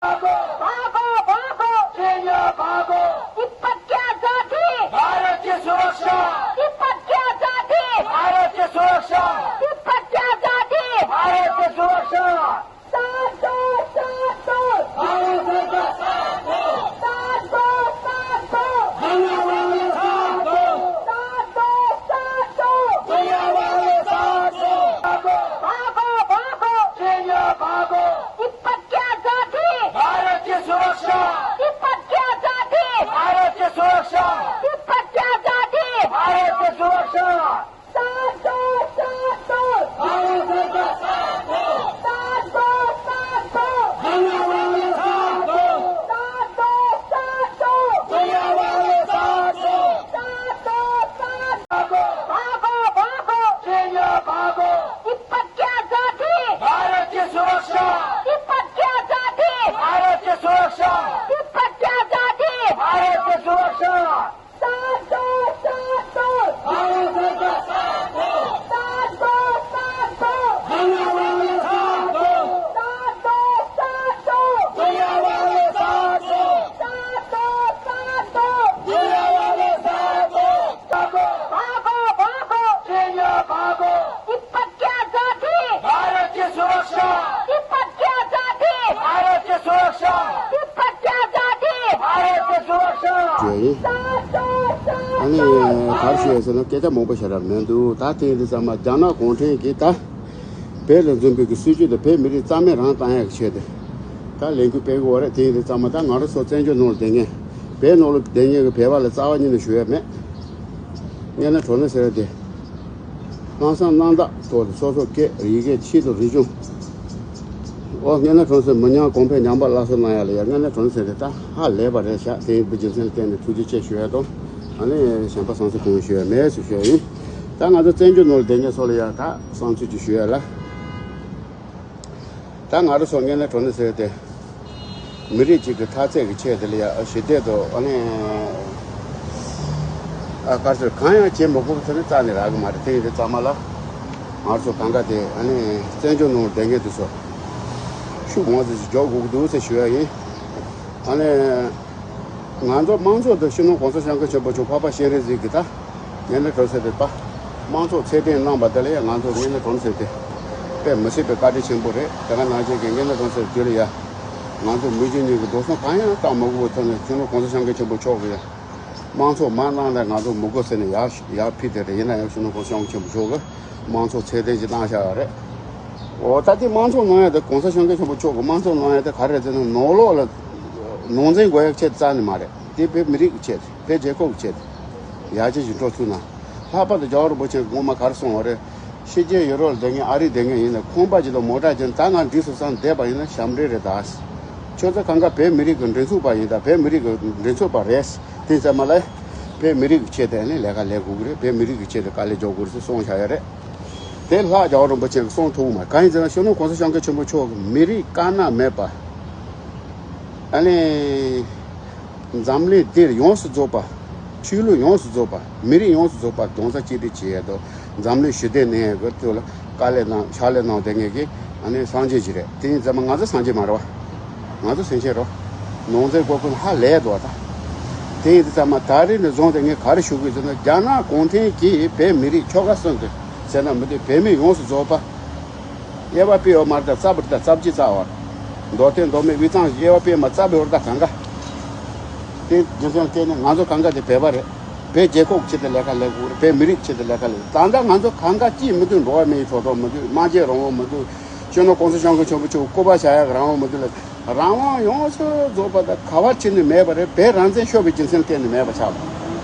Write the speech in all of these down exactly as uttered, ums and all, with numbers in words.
भागो, भागो, भागो। चीनिया भागो। तिब्बत की आजादी। भारत की सुरक्षा। तिब्बत की आजादी। भारत की सुरक्षा। तिब्बत की आजादी। भारत की सुरक्षा। साथ दो, साथ दो। भारत सरकार साथ दो। साथ दो, साथ दो। दुनिया वाले साथ दो। साथ दो, साथ दो। दुनिया वाले साथ दो। भागो, भागो। चीनिया भागो। तिब्बत की आजादी। भारत की सुरक्षा। तिब्बत की आजादी। भारत की सुरक्षा। तिब्बत की आजादी। भारत की सुरक्षा। साथ दो, साथ दो। भारत सरकार साथ दो। साथ दो, साथ दो। दुनिया वाले साथ दो। साथ दो, साथ दो। दुनिया वाले साथ दो। साथ दो, साथ दो। भागो, भागो। चीनिया भागो। तिब्बत की आजादी। भारत की सुरक्षा। तिब्बत की आजादी। भारत की सुरक्षा। तिब्बत की आजादी। भारत की सुरक्षा। साथ दो, साथ दो। भारत सरकार साथ दो। साथ दो, साथ दो। दुनिया वाले साथ दो। साथ दो, साथ दो। दुनिया वाले साथ दो। साथ दो, साथ दो। दुनिया वाले साथ दो। भागो, भागो, भागो। चीनिया भागो। तिब्बत की आजादी। भारत की सुरक्षा। तिब्बत की आजादी। भारत की सुरक्षा। तिब्बत की आजादी। भारत की सुरक्षा। ཞུ་ཡ་ཡིན། ཨ་ནི་ག་རེ་ཞུ་ཡ་ཟེར་ན་སྐད་ཆ་མང་པོ་བཤད་རབས་མི་འདུག་ད་ཐེངས་འདི་ཚང་མ་རྒྱ་ནག་གུང་ཁྲན་གྱིས་ད་བོད་ལ་འཛིན་པའི་གི་སྲིད་བྱུས་དེ་བོད་མི་རིགས་རྩ་མེད་རང་བཏང་ཡ་གི་ཆེད་དུ་ད་ལས་འགུལ་སྤེལ་གི་ཡོད་རེད། ཐེངས་འདི་ཚང་མ་ད་ང་རང་ཚོ་བཙན་བྱོལ་ནང་ལ་བསྡད་མཁན་བོད་ནང་ལ་བསྡད་མཁན་གི་བོད་པ་ལ་རྩ་བ་ཉིད་ནས་ཞུ་ཡ་མེད། དངོས་གནས་དྲང་གནས་ཟེར་ཡ་དེ། ལྷག་བསམ་རྣམ་དག་ཐོག་ཏུ་སོ་སོ་སྐད་ཡི་གེ་ཆེད་དུ་རིག་གཞུང་། ཨོ་སྔོན་ན་གྲོང་གསེབ་མི་ཉམས་གོང་འཕེལ་ཉམས་པ་སླར་གསོ་གནང་ཡ་ལ་ཡ་སྔོན་ན་གྲོང་གསེབ་དེ་ད་ཧ་ལས་པ་རེད་ཤག་དེ་ཡིན་པའི་རྒྱུ་མཚན་ལ་བརྟེན་ནས་ཐུགས་རྗེ་ཆེ་ཞུ་ཡ་དང་ཨ་ནི་གཞན་པ་བསམ་ཚུལ་གང་ཞུ་ཡ་མེད་ཟེར་ཞུ་ཡ་ཡིན། ད་ང་ཚོ་བཙན་བྱོལ་ནང་ལ་བསྡད་མཁན་ཚོ་ལ་ཡ་ད་བསམ་ཚུལ་ཅིག་ཞུ་ཡ་ལ། ད་ང་རང་ཚོ་སྔོན་ན་གྲོང་གསེབ་དེ། མི་རིགས་གཅིག་གི་མཐའ་ཚད་ཀྱི་ཆེད་དུ་ལ་ཡ་ཞི་བདེ་དང་ཨ་ནི་ཨ་དཀར་ཟས་གང་ཡང་བྱེད་མི་དགོས་ཟེར་ནས་རྩ་ནས་རག་གི་མ་རེད། དེ་ཡིན་དུས་ཚང་མ་ལ་ང་ཚོ་གང་ག་དེ་ཨ་ནི་བཙན་བྱོལ་ནང་བསྡད་མཁན་དེ་ཚོ་ཤུགས་མང་ཙམ་ཞིག་འཇོག་དགོས་ཀྱི་འདུག་ཟེར་ཞུ་ཡ་ཡིན། ཨ་ནི་ང་ཚོ་དམངས་གཙོ་དང་སྤྱི་ནོར་གོང་ས་སྐྱབས་མགོན་ཆེན་པོ་མཆོག་འཕགས་པ་སྤྱན་རས་གཟིགས་ཀྱི་ད། དངོས་གནས་དྲང་གནས་དེ་ད། དམངས་གཙོ་ཚད་ལྡན་གནང་བ་དེ་ལ་ཡང་ང་ཚོ་དངོས་གནས་དྲང་གནས་དེ། དཔེ་མི་སྲིད་པའི་བཀའ་དྲིན་ཆེན་པོ་རེད། དེ་ག་ནང་བཞིན་གྱི་དངོས་གནས་དྲང་གནས་དེ་ལ་ཡ། ང་ཚོ་མི་རྒྱུ་གཉིས་ཀྱི་འགྲོ་སོང་གང་ཡང་བཏང་མ་དགོས་པའི་ཐོག་ནས་སྤྱི་ནོར་གོང་ས་སྐྱབས་མགོན་ཆེན་པོ་མཆོག་གིས་ཡ། དམངས་གཙོ་མར་གནང་ནས་ང་ཚོ་མི་དགོས་ཟེར་ནས་ཡར་ཡར་ཕུད་དེ་རེད། ཡིན་ན་ཡང་སྤྱི་ནོར་གོང་ས་སྐྱབས་མགོན་ཆེན་པོ་མཆོག་གིས་དམངས་གཙོ་ཚད་ལྡན་ཞིག་གནང་བཞག་ཡོད་རེད། འོ་ད་དེ་དམངས་གཙོ་གནང་ཡ་དེ་གོང་ས་སྐྱབས་མགོན་ཆེན་པོ་མཆོག་གིས་དམངས་གཙོ་གནང་ཡ་དེ་ག་རེ་རེད་ཟེར་ན་ནང་ལོགས་ལ་ནང་འཛིང་དགོས་ཡ་ཆེད་རྩ་ནས་མ་རེད། དེ་བོད་མི་རིགས་ཀྱི་ཆེད་དུ། བོད་རྒྱལ་ཁབ་ཀྱི་ཆེད་དུ་ཡར་རྒྱས་ཀྱི་འགྲོ་ཐུབ་ན། ལྷག་པར་དུ་རྒྱལ་བ་རིན་པོ་ཆེ་གིས་སྔོན་མ་ག་རེ་གསུངས་པ་རེད། ཕྱི་རྒྱལ་ཡུ་རོབ་ལ་བསྡད་མཁན་ཨ་རི་བསྡད་མཁན་ཡིན་ན་ཁང་པ་ཅིག་དང་མོ་ཊ་ཅིག་ད་ང་འགྲིག་སོང་བསམ་བསྡད་པ་ཡིན་ན་ཞབས་འདྲེན་རེད་ད། ཁྱོད་ཚོ་གང་ག་བོད་མི་རིགས་ཀྱི་མགྲིན་ཚབ་པ་ཡིན་ད། བོད་མི་རིགས་ཀྱི་མགྲིན་ཚབ་པ་རེད། དེ་ཚང་མ་ལ་བོད་མི་རིགས་ཀྱི་ཆེད་དུ་ནི་ལས་ཀ་ལས་དགོས་ཀྱི་རེད། བོད་མི་རིགས་ཀྱི་ཆེད་དུ་དཀའ་ལས་རྒྱག་དགོས་རེད་ཟེར་གསུངས་བཞག་ཡ་རེད། དེ་ལྷག་རྒྱལ་བ་རིན་པོ་ཆེ་གིས་གསུངས་ཐུབ་མ་གང་ཡིན་ཟེར་ན་སྤྱི་ནོར་གོང་ས་སྐྱབས་མགོན་ཆེན་པོ་མཆོག་གིས་མི་རིགས་དཀར་ནག་མེད་པ། ཨ་ནི། འཛམ་གླིང་འདིར་ཡོངས་སུ་རྫོགས་པ། ཆོས་ལུགས་ཡོངས་སུ་རྫོགས་པ། མི་རིགས་ཡོངས་སུ་རྫོགས་པ་རྡོག་རྩ་གཅིག་སྒྲིལ་བྱེད་ཡས་དང་འཛམ་གླིང་ཞི་བདེ་གནས་ཡས་ཀྱི་ཐོག་ལ་དཀའ་ལས་གནང་ཕྱག་ལས་གནང་བསྡད་མཁན་གྱི་ཨ་ནི་སངས་རྒྱས་ཅིག་རེད། དེ་ཡིན་ཙང་མ་ང་ཚོ་སངས་རྒྱས་མ་རེད་བ། ང་ཚོ་སེམས་ཅན་རེད། ནང་འཛིང་སྐོར་ཀུན་ཧ་ལས་འདུག་བ་ད། དེ་ཡིན་ཙང་མ་ད་རེས་ནས་བཟུང་སྟེ་ངས་ག་རེ་ཞུ་དགོས་ཟེར་ན་རྒྱ་ནག་གུང་ཁྲན་གྱིས་བོད་མི་རིགས་ཆོལ་ཁ་གསུམ་དུ་ཟེར་ན་མི་འདུག་བོད་མི་ཡོངས་སུ་རྫོགས་པ། དབྱེ་བ་ཕྱེ་ཡོད་མ་རེད་ད། རྩ་བ་རེད་ད། རྩ་བརྒྱུད་རྩ་བ་རེད། མདོ་སྟོད་མདོ་སྨད་དབུས་གཙང་དབྱེ་བ་ཕྱེ་མ་རྩ་བའི་བར་ད་གང་ག་དེ་རྒྱུ་མཚན་བལྟས་ནས་ང་ཚོ་གང་ག་དེ་བོད་པ་རེད། བོད་རྒྱལ་ཁབ་ཆེད་དུ་ལས་ཀ་ལས་དགོས་རེད། བོད་མི་རིགས་ཆེད་དུ་ལས་ཀ་ལས། ད་ལྟ་ང་ཚོ་གང་ག་ཅིས་མི་འདུག་འགྲོ་བ་མིའི་ཐོབ་ཐང་མི་འདུག་སྨྲ་བརྗོད་རང་དབང་མི་འདུག་སྤྱི་ནོར་གོང་ས་སྐྱབས་མགོན་ཆེན་པོ་མཆོག་སྐུ་པར་བཞག་ཡག་རང་དབང་མི་འདུག་ལ། རང་དབང་ཡོངས་སུ་རྫོགས་པ་དང་ག་བ་ཕྱིན་ནས་མེད་པ་རེད། བོད་རང་བཙན་ཤོར་བའི་རྒྱུ་མཚན་བརྟེན་ནས་མེད་པ་ཆགས་པ།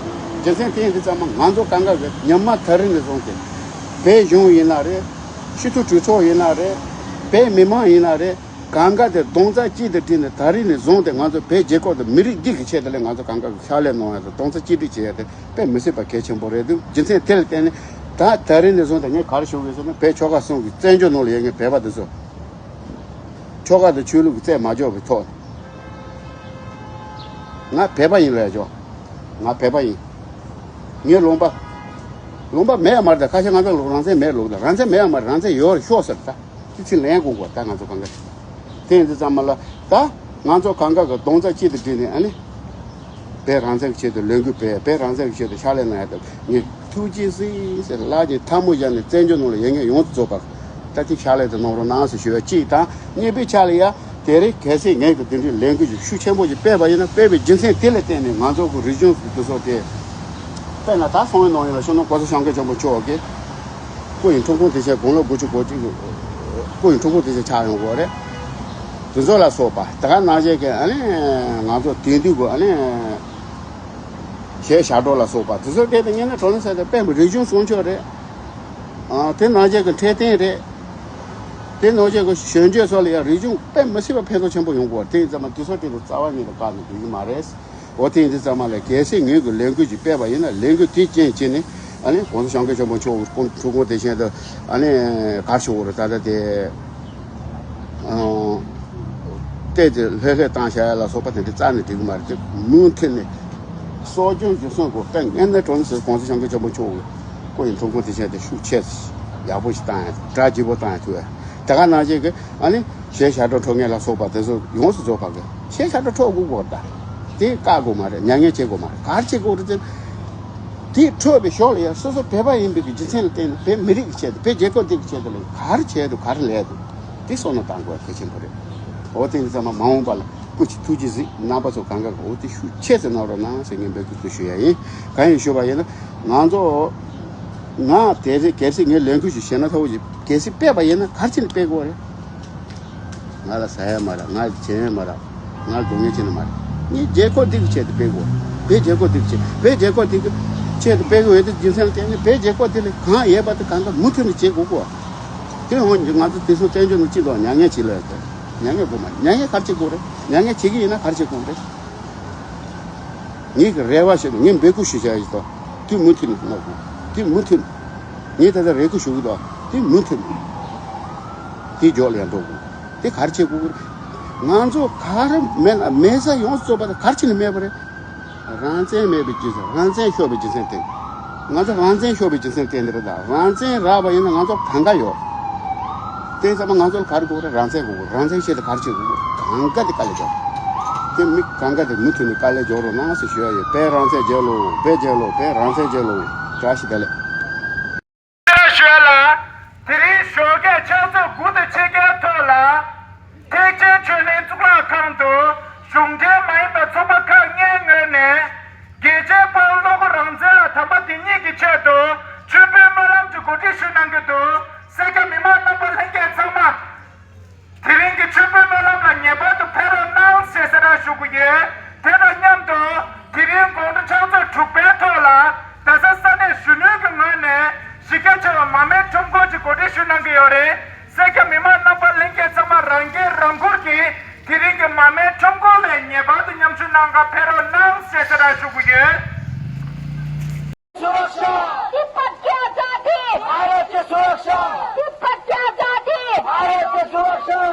རྒྱུ་མཚན་དེ་ཡིན་དུས་ཙམ་པ་ང་ཚོ་གང་ག་གི་ཉི་མ་ད་རིང་ནས་བཟུང་སྟེ། བོད་གཞུང་ཡིན་ན་རེད། སྤྱི་འཐུས་གྲོས་ཚོགས་ཡིན་ན་རེད། བོད་མི་མང་ཡིན་ན་རེད། གང་ག་དེ་རྡོག་རྩ་གཅིག་ཏུ་བསྒྲིལ་ནས་ད་རིང་ནས་བཟུང་སྟེ་ང་ཚོ་བོད་རྒྱལ་ཁབ་དང་མི་རིགས་འདི་གི་ཆེད་དུ་ལས་ང་ཚོ་གང་ག་གི་ཕྱག་ལས་གནང་ཡ་དང་རྡོག་རྩ་གཅིག་སྒྲིལ་བྱེད་ཡ་དེ་དཔེ་མི་སྲིད་པ་གལ་ཆེན་པོ་རེད་འདུག་རྒྱུ་མཚན་དེ་ལ་བརྟེན་ནས་ད་ད་རིང་ནས་བཟུང་སྟེ་ངས་ག་རེ་ཞུ་དགོས་ཟེར་ན་བོད་ཆོལ་ཁ་གསུམ་གྱི་བཙན་བྱོལ་ནང་ལ་ཡོད་མཁན་བོད་པ་དེ་ཚོ། ཆོལ་ཁ་དང་ཆོས་ལུགས་ཀྱི་རྩོད་མ་འཇོག་པའི་ཐོག་ནས། ང་བོད་པ་ཡིན་ལབ་ཆོག་ང་བོད་པ་ཡིན། ངའི་ལུང་པ། ལུང་པ་མེད་ཡ་མ་རེད་ད། ཁ་ཤས་ང་ཚོ་ལུང་རང་བཙན་མེད་ལུགས་ད། རང་བཙན་མེད་ཡ་མ་རེད། རང་བཙན་ཡོད་རེད་ཤོག་ཟེར་ད། དེ་ཚིག་ལན་དགོས་གོ་ད་ང་ཚོ་གང་ག་དེ་ཡིན་དུས་ཙམ་པ་ལ་ད། ང་ཚོ་གང་ག་གི་གདོང་རྩ་གཅིག་ཏུ་བསྒྲིལ་ནས་ཨ་ནི། བོད་རང་བཙན་གྱི་ཆེད་དུ་ལས་འགུལ་སྤེལ། བོད་རང་བཙན་གྱི་ཆེད་དུ་ཕྱག་ལས་གནང་ཡ་དང་ངས་ཐུགས་རྗེ་གཟིགས་ཟེར་ལག་གི་ཐལ་མོ་སྦྱར་ནས་བཙན་བྱོལ་ནང་ལ་ཡོད་མཁན་ཡོངས་སུ་རྫོགས་པ་ད་ཐེངས་ཕྱག་ལས་དེ་གནང་རོགས་གནང་ཟེར་ཞུ་བ་གཅིག་དང་། གཉིས་པའི་ཆ་ལ་ཡ་དེ་རིང་གལ་སྲིད་ངས་གི་དེ་འདྲའི་ལས་འགུལ་ཞིག་ཤུགས་ཆེན་པོ་ཞིག་སྤེལ་བ་ཡིན་ན། སྤེལ་བའི་རྒྱུ་མཚན་དེ་ལ་བརྟེན་ནས་ང་ཚོ་གི་རིག་གཞུང་དེ་ཚོ་དེ་དཔེར་ན་ད་སང་ཉིན་གནངས་ཉིན་ལ་ཤོང་ན་༸གོང་ས་༸སྐྱབས་མགོན་ཆེན་པོ་མཆོག་གི་སྐུ་ཡི་འཁྲུངས་སྐར་དེ་བཞིན་དགུང་ལོ་དགུ་བཅུ་གོ་གཅིག་གི་སྐུ་ཡི་འཁྲུངས་སྐར་དེ་བཞིན་ཆགས་ཡོང་གི་རེད། དེ་ཚོ་ལ་སོགས་པ་དེ་ག་ནང་བཞིན་གི་ཨ་ནི་ང་ཚོ་དེང་དུས་ཀྱི་ཨ་ནི་གཞས་ཞབས་བྲོ་ལ་སོགས་པ་དེ་ཚོ་སྐད་དུ་ཉན་ན་གྲོགས་ལ་ཟེར་ཏེ་དཔེ་མི་རིག་གཞུང་སྲུང་སྐྱོབ་རེད། ཨ་དེ་ནང་བཞིན་གི་འཕྲོད་བསྟེན་རེད། དེ་ནང་བཞིན་གི་གཞོན་སྐྱེས་ཚོ་ལ་ཡང་རིག་གཞུང་དཔེ་མི་སྲིད་པ་ཕན་ཐོགས་ཆེན་པོ་ཡོང་གི་རེད། དེ་ཡིན་ཙང་མ་དེ་ཚོ་དེ་ཚོ་རྩ་བ་ཉིད་དུ་བཀག་ནས་འགྲིག་གི་མ་རེད། འོ་དེ་ཡིན་དུས་ཙམ་མ་ལ་གལ་སྲིད་ངོས་ཀྱི་ལས་འགུལ་ཅིག་སྤེལ་བ་ཡིན་ན་ལས་འགུལ་དེའི་རྐྱེན་བྱས་ནས་ཨ་ནི་༸གོང་ས་༸སྐྱབས་མགོན་ཆེན་པོ་མཆོག་གི་འཁྲུངས་སྐར་དེ་བཞིན་དུ་ཨ་ནི་ག་རེ་ཞུ་དགོས་རེད། ད་ལྟ་དེ་ཨང་བལྟས་ཏེ་ལྷོད་ལྷོད་བཏང་བཞག་ཡ་ལ་སོགས་པ་དེ་འདྲ་རྩ་ནས་འགྲིག་གི་མ་རེད། དེ་མུ་མཐུད་ནས་གསོ་སྐྱོང་རྒྱུན་སྲུང་དགོས། དཔེ་ངན་ནས་གྲོང་ཟེར་༸གོང་ས་༸སྐྱབས་མགོན་ཆེན་པོ་མཆོག་གི་སྐུ་ཡི་འཁྲུངས་སྐར་དེ་བཞིན་དུ་ཤུགས་ཆེ་ཡག་པོ་ཞིག་བཏང་ཡ། གྲ་རྒྱས་པོ་བཏང་ཡ་ཐུབ་ཡ། དེ་ག་ནང་བཞིན་གི་ཨ་ནི། གཞས་ཞབས་བྲོ་འཁྲབ་མཁན་ལ་སོགས་པ་དེ་ཚོ་ཡོངས་སུ་རྫོགས་པ་གི་གཞས་ཞབས་བྲོ་འཁྲབ་དགོས་གོ་ད། དེ་བཀག་དགོས་མ་རེད། མྱ་ངན་བྱེད་དགོས་མ་རེད། ག་རེ་བྱེད་དགོས་རེད་ཟེར། དེ་འཁྲབ་པའི་ཞོར་ལ་ཡང་སོ་སོ་བོད་པ་ཡིན་པའི་གི་རྒྱུ་མཚན་ལ་བརྟེན་ནས་བོད་མི་རིགས་ཀྱི་ཆེད་དུ་བོད་རྒྱལ་ཁབ་འདི་གི་ཆེད་དུ་ལ་ག་རེ་བྱས་འདུག་ག་རེ་ལས་འདུག་དེ་བསམ་བློ་བཏང་དགོས་གལ་ཆེན་པོ་རེད། འོ་དེ་ཡིན་ཙང་མ་མ་འོངས་པ་ལ་སྐུ་མཁྱེན་ཐུགས་རྗེ་གཟིགས། རྣམ་པ་ཚོ་གང་ག་གི་འོ་དེ་ཤུགས་ཆེ་ཙམ་གནང་རོགས་གནང་ཟེར་ངས་འབོད་སྐུལ་ཞུ་ཡ་ཡིན། གང་ཡིན་ཞུས་པ་ཡིན་ན་ང་ཚོ་ང་དེ་རེད། གལ་སྲིད་ངས་ལས་འགུལ་ཞིག་བྱས་ན་ཐོག་ཅིག་གལ་སྲིད་སྤེལ་བ་ཡིན་ན་ག་རེ་བྱས་ནས་སྤེལ་དགོས་རེད། ང་ལ་ཟ་ཡ་མ་རག་ང་ལ་བྱེད་ཡ་མ་རག་ང་ལ་སྡུག་བསྔལ་བྱེད་ནི་མ་རེད། ངས་རྒྱལ་ཁབ་འདི་གི་ཆེད་དུ་སྤེལ་དགོས། བོད་རྒྱལ་ཁབ་འདི་གི་ཆེད། བོད་རྒྱལ་ཁབ་འདི་གི་ཆེད་དུ་སྤེལ་དགོས་ཡོད་དུས་རྒྱུ་མཚན་ལ་བརྟེན་ནས་བོད་རྒྱལ་ཁབ་འདི་ལ་གང་ཡོད་པ་དེ་གང་ག་མུ་མཐུད་ནས་བྱེད་དགོས་གོ། དེ་འོན་ཀྱང་ང་ཚོ་དེང་སང་བཙན་བྱོལ་ནང་སྤྱི་ཚོགས་མྱ་ངན་བྱེད་ལ་ཡོད་དོ། མྱ་ངན་དགོས་མ་རེད། མྱ་ངན་ག་རེ་བྱེད་དགོས་རེད། མྱ་ངན་བྱེད་ཀྱི་ཡིན་ན་ག་རེ་བྱེད་དགོས་རེད། ངེད་ཀྱི་རེ་བ་ཞིག་ངས་འབོད་སྐུལ་ཞུ་བྱ་ཡིན་དོ། དེ་མུ་མཐུད་ནས་གནང་དགོས། དེ་མུ་མཐུད་ནས། ངས་ད་ལྟ་རེ་སྐུལ་ཞུ་གི་འདུག་དེ་མུ་མཐུད་ནས། དེ་མགྱོགས་ལ་ཡང་འགྲོ་དགོས། དེ་ག་རེ་བྱེད་དགོས་ཀྱི་རེད། ང་ཚོ་ག་རེ་མེད་ན་མེད་ས་ཡོངས་སུ་རྫོགས་པ་དེ་ག་རེ་བྱས་ནས་མེད་པ་རེད། རང་བཙན་མེད་པའི་རྒྱུ་མཚན། རང་བཙན་ཤོར་བའི་རྒྱུ་མཚན་དེ། ང་ཚོ་རང་བཙན་ཤོར་བའི་རྒྱུ་མཚན་དེ་འདི་རེད་ད། རང་བཙན་རག་པ་ཡིན་ན་ང་ཚོ་གང་ག་ཡོད། དེ་ཚང་མ་ང་ཚོ་ལ་ག་རེ་དགོས་རེད། རང་བཙན་དགོས་རེད། རང་བཙན་ཆེད་དུ་ག་རེ་བྱེད་དགོས་རེད། གང་ག་དེ་དཀའ་ལས་རྒྱག་དེ་མི་གང་ག་དེ་མུ་མཐུད་ནས་དཀའ་ལས་རྒྱག་རོགས་གནང་ཟེར་ཞུ་ཡ་ཡོད། བོད་རང་བཙན་རྒྱལ་ལོ། བོད་རྒྱལ་ལོ། བོད་རང་བཙན་རྒྱལ་ལོ། བཀྲ་ཤིས་བདེ་ལེགས། ཞུ་ཡ་ལ། དེ་རིང་ཞོགས་ཀས་ཕྱག་ཚོད་དགུ་དང་ཕྱེད་ཀའི་ཐོག་ལ། ཐེག་ཆེན་ཆོས་གླིང་གཙུག་ལག་ཁང་དུ་གཞུང་འབྲེལ་མ་ཡིན་པ་ཚོགས་པ་ཁག་ལྔའི་ངོས་ནས། རྒྱལ་གཅེས་དཔའ་བོ་བློ་དགའ་རང་བཙན་ལགས་དམ་པ་དེ་ཉིད་ཀྱི་ཆེད་དུ་མཆོད་འབུལ་སྨོན་ལམ་གྱི་གོ་སྒྲིག་ཞུ་གནང་གི་འདུག་སེར་སྐྱ་མི་མང་རྣམ་པ་ལྷན་རྒྱས་ཚང་མ། དེ་རིང་གི་མཆོད་འབུལ་སྨོན་ལམ་ལ་ངེས་པར་དུ་ཕེབས་རོགས་གནང་ཞེས་གསལ་བསྒྲགས་ཞུ་གི་ཡོད། དེ་དང་མཉམ་དུ་དེ་རིང་དགོང་དྲོ་ཕྱག་ཚོད་དྲུག་པའི་ཐོག་ལ་རྡ་ས་ས་གནས་གཞོན་ནུའི་གི་ངོས་ནས་གཞི་རྒྱ་ཆེ་བ་མར་མེའི་ཁྲོམ་སྐོར་གྱི་གོ་སྒྲིག་ཞུ་གནང་གི་ཡོད་རེད། སེར་སྐྱ་མི་མང་རྣམ་པ་ལྷན་རྒྱས་ཚང་མ་རང་འགན་རང་འཁུར་གྱིས་དེ་རིང་གི་མར་མེའི་ཁྲོམ་སྐོར་ལ་ངེས་པར་དུ་མཉམ་ཞུགས་གནང་གར་ཕེབས་རོགས་གནང་ཞེས་གསལ་བསྒྲགས་ཞུ་གི་ཡོད། सुरक्षा, तिब्बत की आजादी, भारत की सुरक्षा, तिब्बत की आजादी, भारत की सुरक्षा।